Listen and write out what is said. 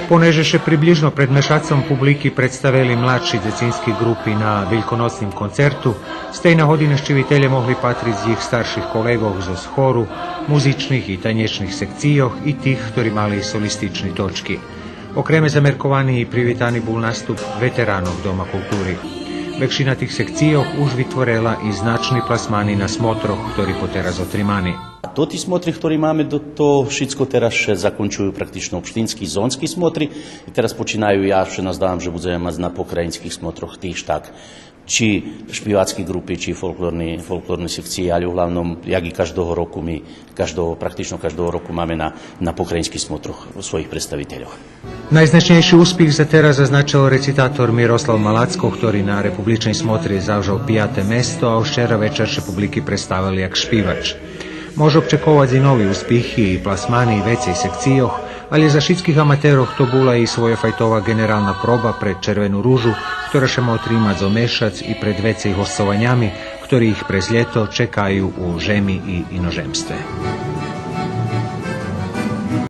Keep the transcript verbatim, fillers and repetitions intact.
Понеже ше приблїжно пред мешацом публики представели младши дзецински ґрупи на вельконоцним концерту, з тей нагоди нащивителє могли патриц їх старших колеґох зоз хору, музичних и танєчних секцийох и тих хтори мали солистични точки. Окреме замерковани и привитани бул наступ ветеранох Дома култури. Векшина тих секцийох уж витворела и значни пласмани на смотрох хтори потераз отримани. А тоти смотри хтори маме, то шицко тераз ше закончую практично општински, зонски смотри и тераз починаю, я ше наздавам же будземе мац на покраїнских смотрох тиж так чи шпивацки ґрупи, чи фолклорни, фолклорни секциї, але углавном, як и каждого року, ми каждого, практично каждого року маме на, на покраїнских смотрох своїх представительох. Найзначнєйши успих за тераз зазначел рецитатор Мирослав Малацко, хтори на републичней смотри завжал пияте место, а вчера вечар ше публики представел як шпивач. Може обчековац и нови успихи и пласмани вецей секцийох, але за шицких аматерох то була и свойофайтова ґенерална проба пред Червену ружу, хтора ше мотри мац зо мешац и пред вецей госцованями, хтори их през лєто чекаю у жеми и иножемстве.